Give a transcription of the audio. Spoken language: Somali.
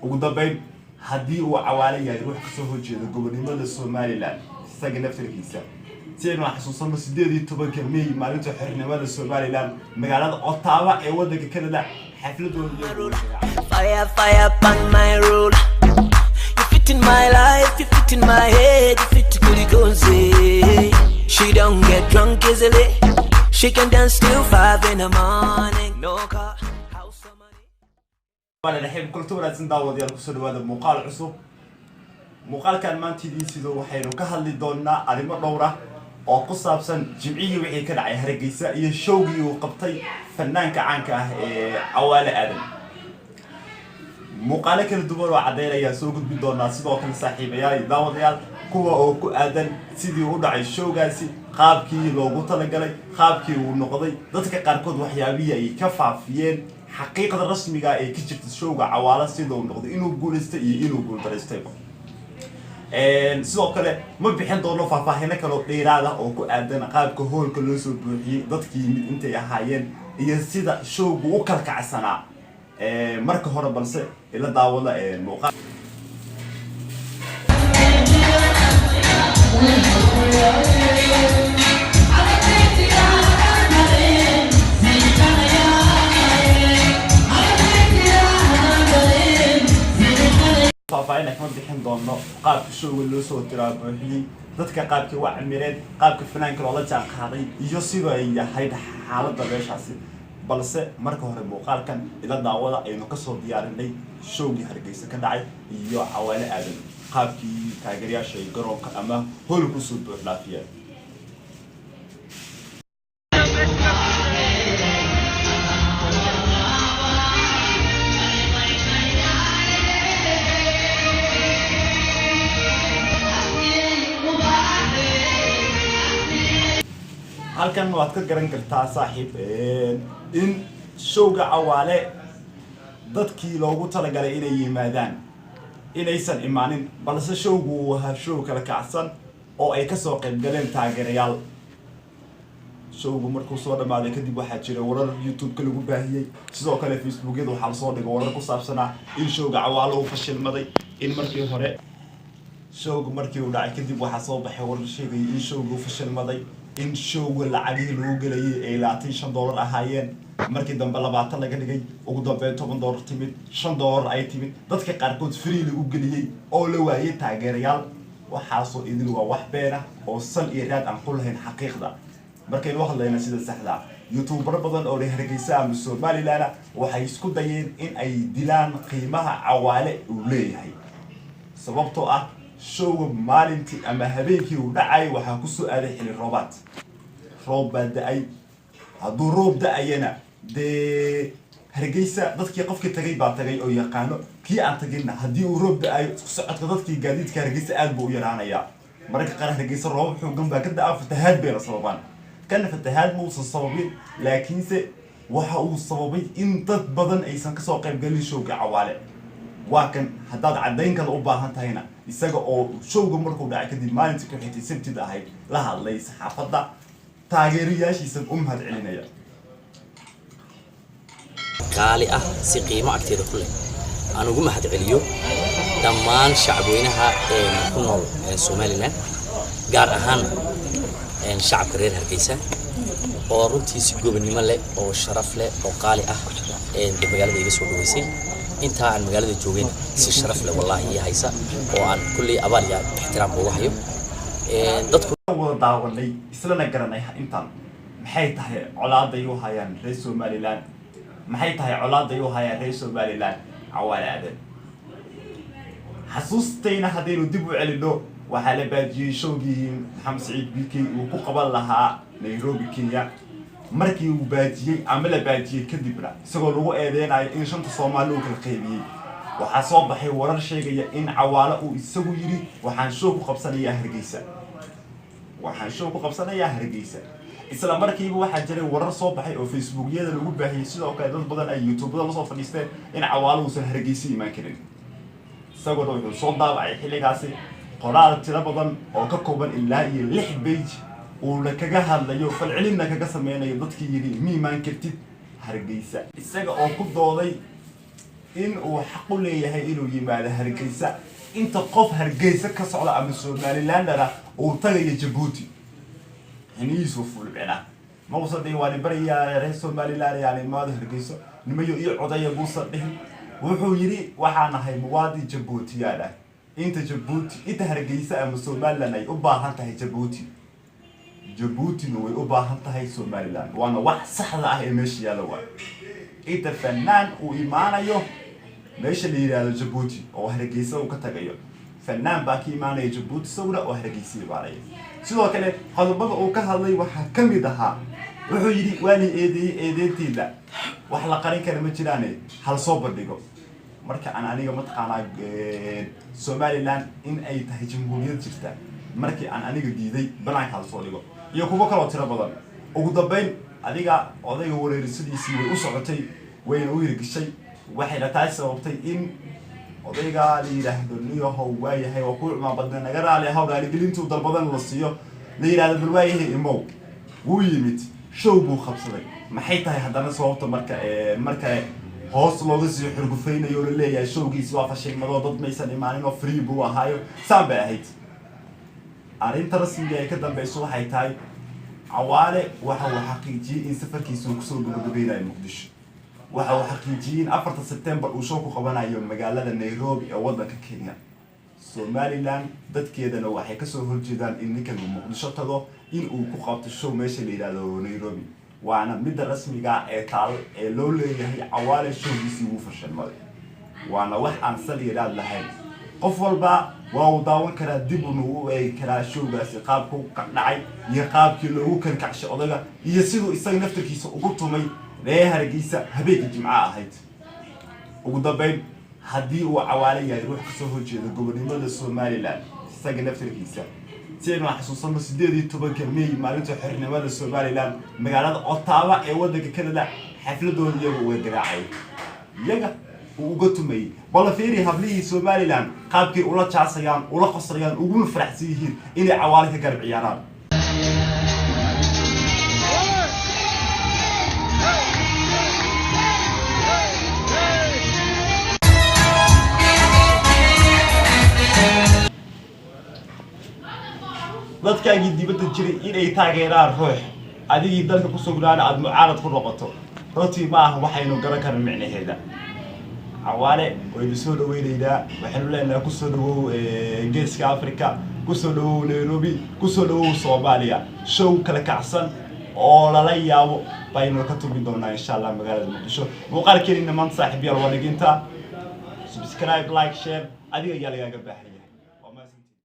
Ugu dambeyn, haddii uu Cawaale yahay ruux kasoo horjeeda gobonimada Somaliland, isaga naftarkiisa si aynu xasuusano 18-ka May, maalinta xornimada Somaliland, magaalada Ottawa ee wadanka Canada xafladooda iyo Fire, fire upon my roll. You fit in my life, you fit in my head, you fit to. She don't get drunk easily. She can dance till 5 in the morning. No car, house or money. Waan kulto wanaagsan, daawadayaal. Kusoo dhawaada muuqaal cusub. Muuqaalkan maanta idiin sido waxaynu ka hadli doonaa arrimo dhowr ah oo ku saabsan Jimcihii wixii ka dhacay Hargeysa iyo showgii uu qabtay fanaanka caanka ah ee Cawaale Aadan. Muuqaalo kala duwan oo caddeyn soo gudbin doonaa. Sidoo kale, saaxiibayaal iyo daawadayaal, kuwa oo ku aadan sidii u dhacay showgaasi, qaabkii loogu talagalay, qaabkii uu noqday, dadka qaarkood waxyaabihii ay ka faafiyeen, xaqiiqda rasmiga ee ka jirta showga Cawaalo, sida uu noqday, inuu guulaystay iyo inuu guuldaraystayba. Sidoo kale ma bixin doono faahfaahino kaloo dheeraad ah oo ku aadan qaabka hoolka loo soo buuxiyey, dadkii yimid intay ahaayeen iyo sida showgu u kalkacsanaa marka hore. Balse ila daawada muuqaal. Faahfaahina kama bixin doono qaabka showga loo soo tiraa buuxiyey, dadka qaabkii u camireen, qaabka fanaanka loola jaan qaaday iyo sida ay yahayd xaaladda meeshaasi. Balse marka hore muuqaalkan ila daawada aynu kasoo diyaarinay showgii Hargeysa ka dhacay iyo Cawaale Aadan, qaabkii taageerayaasha ay garoonka ama hool kusoo buux dhaafiyeen. Halkan waad ka garan kartaa, saaxiib, in showga Cawaale dadkii loogu talagalay inay yimaadaan inaysan imaanin, balse showgu uu ahaa show kala kacsan oo ay kasoo qayb galeen taageerayaal. Showgu markuu soo dhamaaday kadib, waxaa jira warar YouTube-ka lagu baahiyey, sidoo kale Facebookyada waxaa lasoo dhigay warar ku saabsanaa in showga Cawaale uu fashilmaday. In markii hore showga markii uu dhacay kadib, waxaa soo baxay warar sheegayay in showga uu fashilmaday, in showga lacagihii lagu gelayay ay $25 ahaayeen, markii dambe 20 laga dhigay, ugu dambeyn $10 timid, $5 ay timid, dadka qaarkood free lagu geliyey oo la waayay taageerayaal. Waxaasoo idil waa wax been ah oo sal iyo raad aan ku lahayn xaqiiqda. Markaynu hadlayna sida saxda, youtubero badan oo reer Hargeysa ama Somaliland waxay isku dayeen in ay dilaan qiimaha Cawaale uu leeyahay, sababtoo ah showga maalintii ama habeenkii uu dhacay waxaa kusoo aaday xilli roobaad, roob baa da-ay. Hadduu roob da-ayana dee Hargeysa dadkii qofkii tagay baa tagay oo yaqaano, kii aan taginna haddii uu roob da-ayo isku socodka dadkii gaadiidka Hargeysa aad buu u yaraanayaa. Mararka qaar Hargeysa roobab xoogan baa ka da-a, fatahaad bayna sababaan. Kana fatahaad ma uusan sababin, laakiinse waxa uu sababay in dad badan aysan kasoo qaybgalin showga Cawaale. Waa kan, haddaad caddayn kale u baahan tahayna, isaga oo showga markuu dhacay kadib maalintii ku xigtay, Sabtida ahayd, la hadlay saxaafadda, taageerayaashiisan u mahad celinaya. Qaali ah, si qiimo agteeda ku leh aan ugu mahad celiyo dhammaan shacabweynaha ee ku nool Somaliland, gaar ahaan shacabka reer Hargeysa, oo runtii si gobonnimo leh oo sharaf leh oo qaali ah dee magaalada iga soo dhaweysay intaa aan magaalada joogayna, si sharaf leh wallaahi ii haysa oo aan kulley abaal iyo ixtiraam ugu hayo dadku. Wada daawanay islana garanay intaan. Maxay tahay colaaday u hayaan reer Somaliland? Maxay tahay colaaday u hayaan reer Somaliland Cawaale Aadan? Xasuustayna haddaynu dib u celino, waxaa la baajiyey showgii Maxamed Saciid BK uu ku qaban lahaa Nairobi, Kenya. Markii uu baajiyey ama la baajiyey kadibna, isagoo lagu eedeynayo in shanta Soomaali uu kala qaybiyey, waxaa soo baxay warar sheegaya in Cawaale uu isagu yidhi: "Waxaan show ku qabsanayaa Hargeysa, waxaan show ku qabsanayaa Hargeysa." Isla markiiba waxaa jiray warar soo baxay oo Facebookyada lagu baahiyey, sidoo kale dad badan ay YouTubada lasoo fadhiisteen, in Cawaale uusan Hargeysa imaan karin. Isagoona wuxuu soo daabacay xilligaasi qoraal tiro badan oo ka kooban ilaa iyo lix page, uuna kaga hadlayo, falcelinna kaga sameynayo dadkii yidhi ma imaan kartid Hargeysa, isaga oo ku dooday In uu xaq u leeyahay inuu yimaado Hargeysa inta qof Hargeysa ka socda ama Somalilandana uu tagayo Jabuuti. Xinihiisu fulcina ma uusan dhihin waan barayaa reer Somaliland yani imaado Hargeyso nimayo iyo codaya buusan dhihin. Wuxuu yidhi waxaan ahay muwaadin Jabuutiyaan ah, inta Jabuuti, inta Hargeysa ama Somaliland ay u baahan tahay Jabuuti, Jabuutina way u baahan tahay Somaliland. Waana wax saxda ah ee meesha yaalla. Waay inta fanaan uu imaanayo meesha la yidhaahdo Jabuuti oo Hargeysa uu ka tagayo, fanaan baa ka imaanaya Jabuuti isaguna oo Hargeysa imaanaya. Sidoo kale qodobada uu ka hadlay waxaa ka mid ahaa, wuxuu yidhi waa la eedeeyey, eedeyntiida wax la qarin kara ma jiraane hal soo bandhigo. Marka aan aniga mataqaanaa Somaliland in ay tahay jamhuuriyad jirta markii aan aniga diiday, banaanka hal soo dhigo, iyo kuwo kaloo tiro badan. Ugu dambeyn adiga odayga wareerisadiisii way u socotay, wayna u hirgashay, waxayna taasi sababtay in odayga la yidhaahdo niyahow waayahay, waa kuu cumaan badna, naga raali ahaw, raaligelintuu dalbadan la siiyo, la yidhahdo bal waayahay imow. Wuu yimid, show buu qabsaday. Maxay tahay haddana sababta marka mar kale hoos looga sii xurgufaynayo oo la leeyahay showgiisi waa fashilmadoo dad maysan imaanin oo free buu ahaayo? Saan bay ahayd. Arrinta rasmiga ee ka dambeyso waxay tahay Cawaale waxa uu xaqiijiyey in safarkiisa uu kusoo gabagabeynayo Muqdisho. Waxa uu xaqiijiyey in 4ta Sebtembar uu show ku qabanayo magaalada Nairobi ee waddanka Kenya. Somaliland dadkeedana waxay kasoo horjeedaan in ninkan uu Muqdisho tago, in uu ku qabto show meesha la yidhahdo Nairobi. Waana midda rasmiga ee taal ee loo leeyahay Cawaale showgiisii wuu fashilmaday. Waana wax aan sal yaraad lahayn. Qof walba waa uu daawan karaa, dib uuna u eegi karaa showgaasi qaabka u dhacay iyo qaabkii loogu kalkacshay odaga iyo siduu isaga naftarkiisa ugu tumay ree Hargeysa habeenkii Jimco ahayd. Ugu dambeyn, haddii uu Cawaale yahay ruux kasoo horjeeda gobonimada Somaliland isaga naftarkiisa, si aynu xasuusano 18-ka May, maalinta xornimada Somaliland, magaalada Ottawa ee waddanka Canada xafladooda iyaga uga garaacay, iyaga uu uga tumayey. Bal fiiri hablihii Somaliland qaabkay ula jaasayaan, ula qoslayaan, uguna faraxsan yihiin inay Cawaale ka garab ciyaaraan. Dadkaagii dibadda jiray inay taageeraan ruux adigii dalka ku sugnaana aada mucaarad ku noqoto, runtii ma aha waxaynu garan karin micnaheeda. Cawaale waynu soo dhaweyneynaa, waxaynu leenahay kusoo dhawow Geeska Africa, kusoo dhawow Nairobi, kusoo dhawow Soomaaliya. Show kala kacsan oo lala yaabo baynu ka tumi doonaa insha Allah magaalada Muqdisho. Muuqaalkeenina maanta, saaxiibyaal, waa dhiginta. Subscribe, like, share, adiga ayaa lagaaga baahan.